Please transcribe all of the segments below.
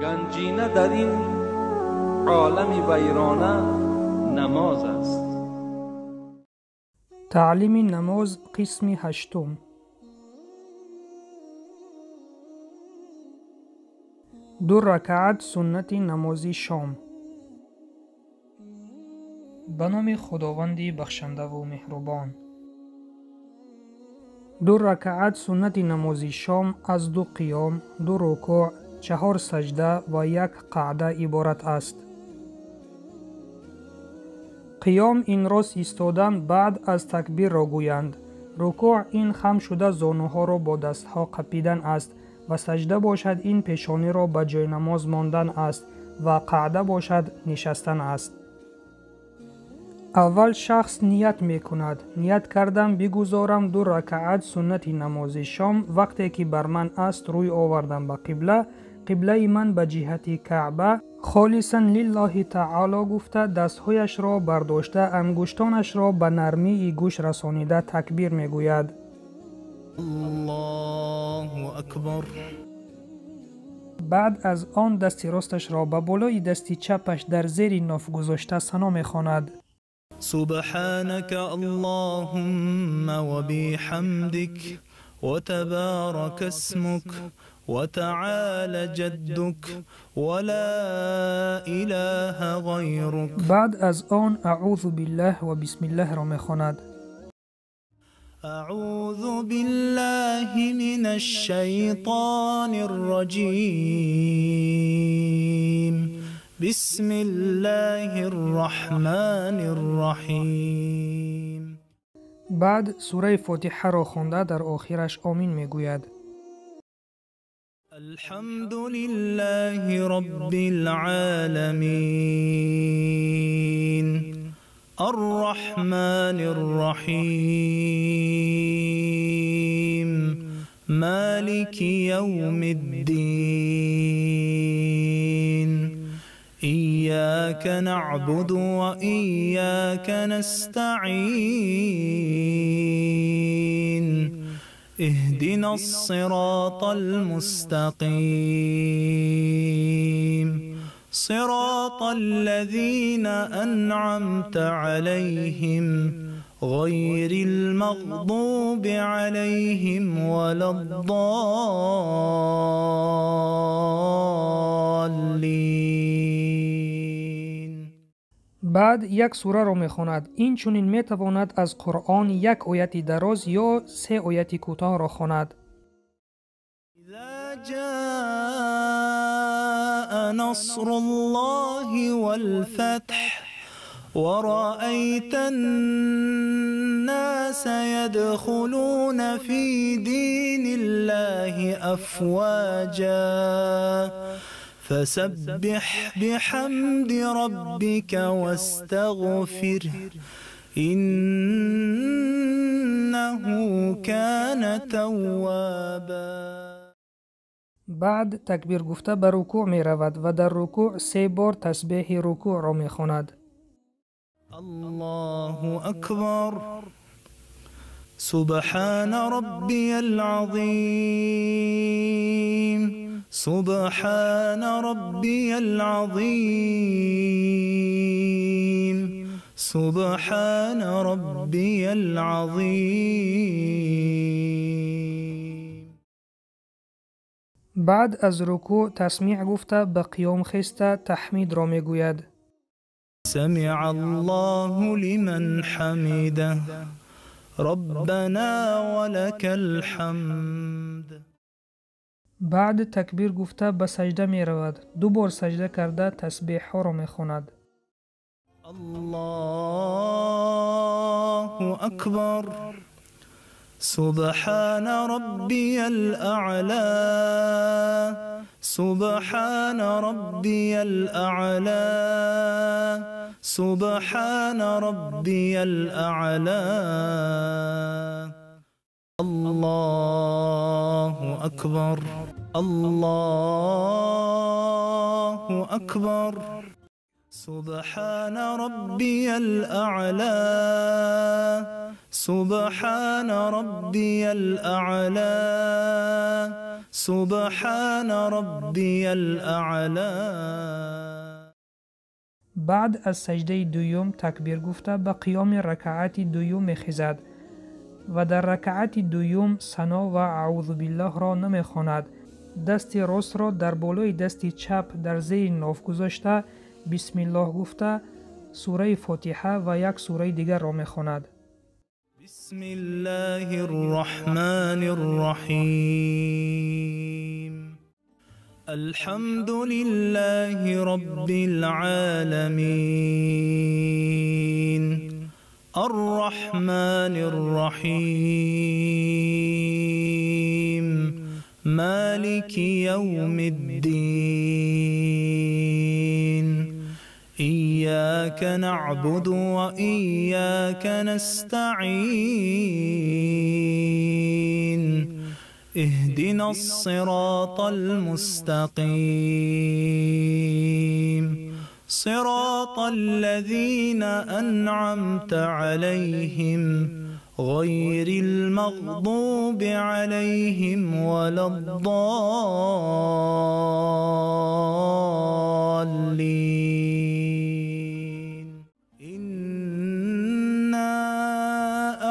Ганҷина дар ин олами вайрона намоз аст. Таълими намоз қисми ҳаштум. Ду ракаат суннати намози шом. Ба номи Худованди бахшандаву меҳрубон. Ду ракаат суннати намози шом аз ду қиём, ду рукӯъ, чаҳор саҷда ва як қаъда иборат аст. Қиём ин рост истодан баъд аз такбирро гӯянд. Рукӯъ ин хам шуда зонуҳоро бо дастҳо қапидан аст ва саҷда бошад ин пешониро ба ҷойнамоз мондан аст ва қаъда бошад нишастан аст. Аввал шахс ният мекунад. Ният кардам бигузорам ду ракаат суннати намози шом вақте ки бар ман аст рӯй овардам ба қибла, қиблаи ман ба ҷиҳати Каъба, холисан лиллоҳи таоло гуфта дастҳояшро бардошта ангуштонашро ба нармии гӯш расонида такбир мегӯяд. Аллоҳу акбар. Баъд аз он дасти росташро ба болои дасти чапаш дар зери ноф гузошта сано мехонад. سبحانك اللهم وبحمدك وتبارك اسمك وتعالى جدك ولا إله غيرك. بعد از آن اعوذ بالله و بسم الله را میخواند. اعوذ بالله من الشیطان الرجیم. بسم الله الرحمن الرحیم. بعد سوره فاتحه را خوانده در آخرش آمین میگوید. الحمد لله رب العالمین الرحمن الرحیم مالک یوم الدین إياك نعبد وإياك نستعين اهدنا الصراط المستقيم صراط الذين أنعمت عليهم غير المغضوب عليهم ولا الضالين. بعد یک سوره را میخواند. این چنین میتواند از قرآن یک آیت دراز یا سه آیت کوتاه را خواند. اذا جاء نصر الله والفتح ورأيت الناس يدخلون في دين الله أفواجا فسبح بحمد ربك واستغفره إنه كان توابا. بعد تکبیر گفته به رکوع می رود و در رکوع سه بار تسبیح رکوع را می خواند. الله اکبر. سبحان ربی العظیم. سبحان ربی العظیم. سبحان ربی العظیم. بعد از رکوع تسمیع گفته به قیام خسته تحمید را میگوید. سمع الله لمن حمده ربنا ولك الحمد. بعد تکبیر گفته به سجده می رود. دو بار سجده کرده تسبیح ها را می خواند. الله اکبر. سبحان ربی الاعلی. سبحان ربی الاعلی. سبحان ربی الاعلی. الله اکبر. الله اکبر. سبحان ربی الاعلی. سبحان ربی الاعلی. سبحان ربي الأعلى. баъд аз саҷдаи дуюм такбир гуфта ба қиёми ракаати дуюм мехезад ва дар ракаати дуюм сано ва аъузу биллоҳро намехонад. Дасти ростро дар болои дасти чап дар зери ноф гузошта, бисмиллоҳ гуфта, сураи фотиҳа ва як сураи дигарро мехонад. بسم الله الرحمن الرحيم. الحمد لله رب العالمين. الرحمن الرحيم. مالك يوم الدين. إياك نعبد وإياك نستعين. اهدنا الصراط المستقيم. صراط الذين أنعمت عليهم غير المغضوب عليهم ولا الضالين. إنا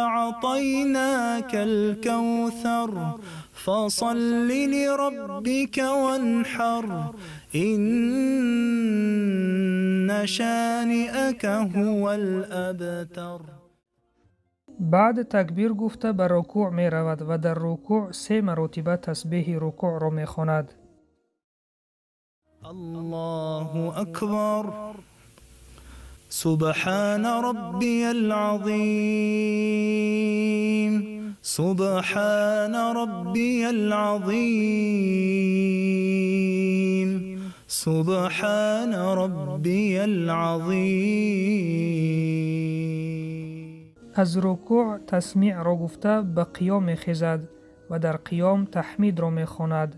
أعطيناك الكوثر فصل لربك وانحر إن شانئك هو الأبتر. баъд такбир гуфта ба рукӯъ меравад ва дар рукӯъ се маротиба тасбеҳи рукӯъро мехонад. الله أكبر. سبحان ربي العظيم. سبحان ربي العظيم. سبحان ربي العظيم. аз рукӯъ тасмеъро гуфта ба қиём мехезад ва дар қиём таҳмидро мехонад.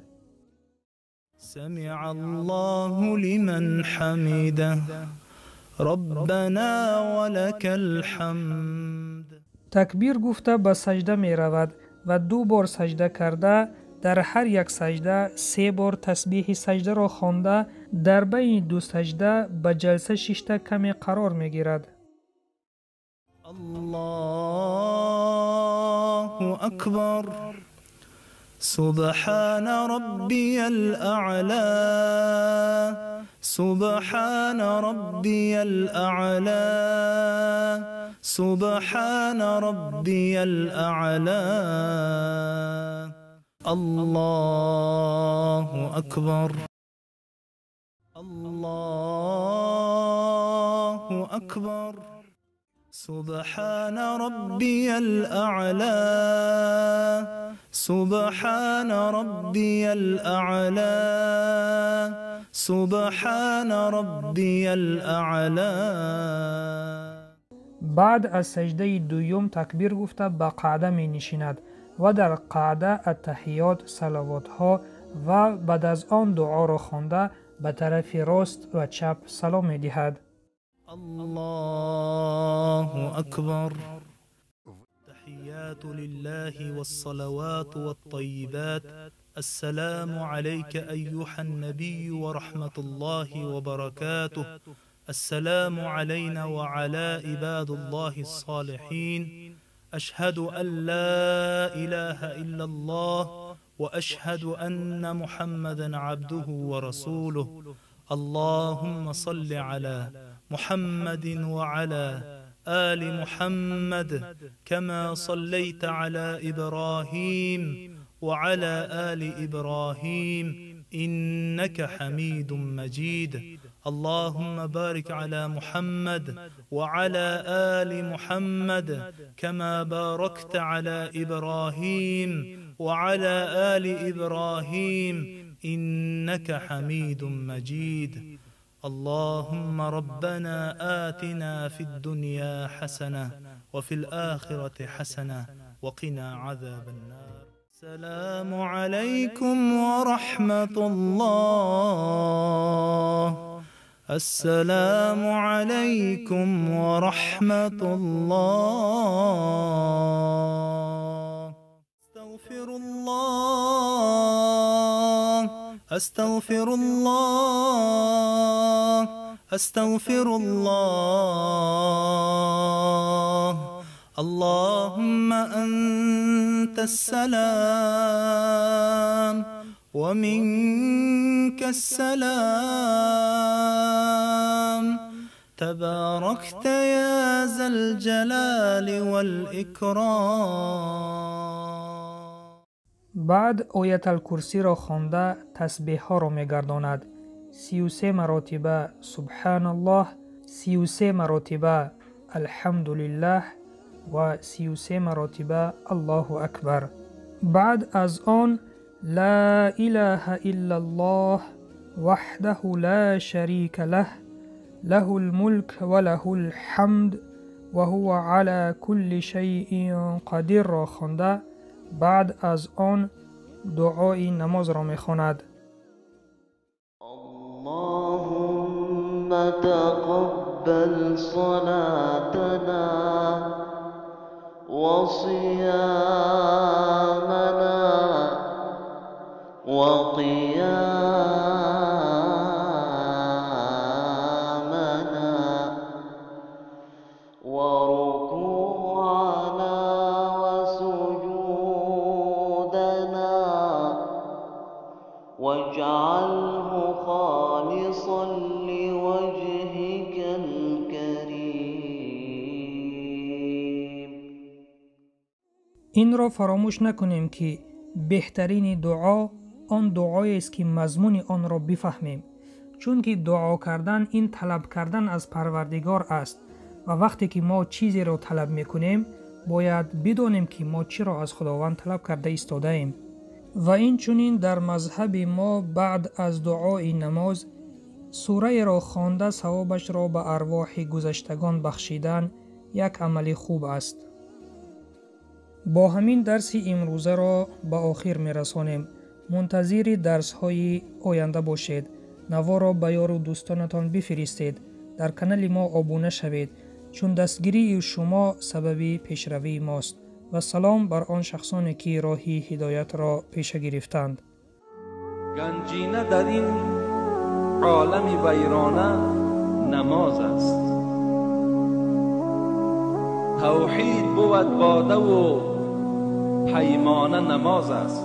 سمع الله لمن حمده. ربنا ولك الحمد. такбир гуфта ба саҷда меравад ва ду бор саҷда карда, дар ҳар як саҷда се бор тасбеҳи саҷдаро хонда, дар байни ду саҷда ба ҷалса шишта каме қарор мегирад. الله أكبر. سبحان ربي الأعلى. سبحان ربي الأعلى. سبحان ربي الأعلى. الله أكبر. الله أكبر. سبحان ربي الأعلى. سبحان ربي الأعلى. سبحان ربي الأعلى. баъд аз саҷдаи дуюм такбир гуфта ба қаъда менишинад ва дар қаъда аттаҳиёт, салавотҳо ва баъд аз он дуоро хонда ба тарафи рост ва чап салом медиҳад. الله أكبر. التحيات لله والصلوات والطيبات. السلام عليك أيها النبي ورحمة الله وبركاته. السلام علينا وعلى عباد الله الصالحين. أشهد أن لا إله إلا الله وأشهد أن محمدا عبده ورسوله. اللهم صل على محمد وعلى آل محمد كما صليت على إبراهيم وعلى آل إبراهيم إنك حميد مجيد. اللهم بارك على محمد وعلى آل محمد كما باركت على إبراهيم وعلى آل إبراهيم إنك حميد مجيد. اللهم ربنا آتنا في الدنيا حسنة وفي الآخرة حسنة وقنا عذاب النار. السلام عليكم ورحمة الله. السلام عليكم ورحمة الله. استغفر الله. أستغفر الله، أستغفر الله. اللهم أنت السلام ومنك السلام، تباركت يا ذا الجلال والإكرام. Баъд Ояталкурсиро хонда, тасбеҳҳоро мегардонад: 33 маротиба Субҳаналлоҳ, 33 маротиба Алҳамдулиллаҳ ва 33 маротиба Аллоҳу акбар. Баъд аз он Ла илаҳа иллаллоҳ ваҳдаҳу ла шарика лаҳ, лаҳул мулк ва лаҳул ҳамд ва ҳува ала кулли шайъин қадирро хонда, баъд аз он дуои намозро мехонад. اللهم تقبل صلاتنا وصيامنا وقيامنا وركوعنا وسجودنا، واجعله خالصا لوجهك الكريم. Инро фаромӯш накунем, ки беҳтарини дуо он дуоест, ки мазмуни онро бифаҳмем, чунки дуо кардан ин талаб кардан аз Парвардигор аст ва вақте ки мо чизеро талаб мекунем, бояд бидонем, ки мо чиро аз Худованд талаб карда истодаем. Ва инчунин дар мазҳаби мо баъд аз дуои намоз сураеро хонда, савобашро ба арвоҳи гузаштагон бахшидан як амали хуб аст. Бо ҳамин дарси имрӯзаро ба охир мерасонем. Мунтазири дарсҳои оянда бошед. Наворо ба ёру дӯстонатон бифиристед. Дар канали мо обуна шавед, чун дастгирии шумо сабаби пешравии мост. Ва салом бар он шахсоне, ки роҳи ҳидоятро пеша гирифтанд. Ганҷина дар ин олами вайрона намоз аст. Тавҳид бувад бодаву паймона намоз аст.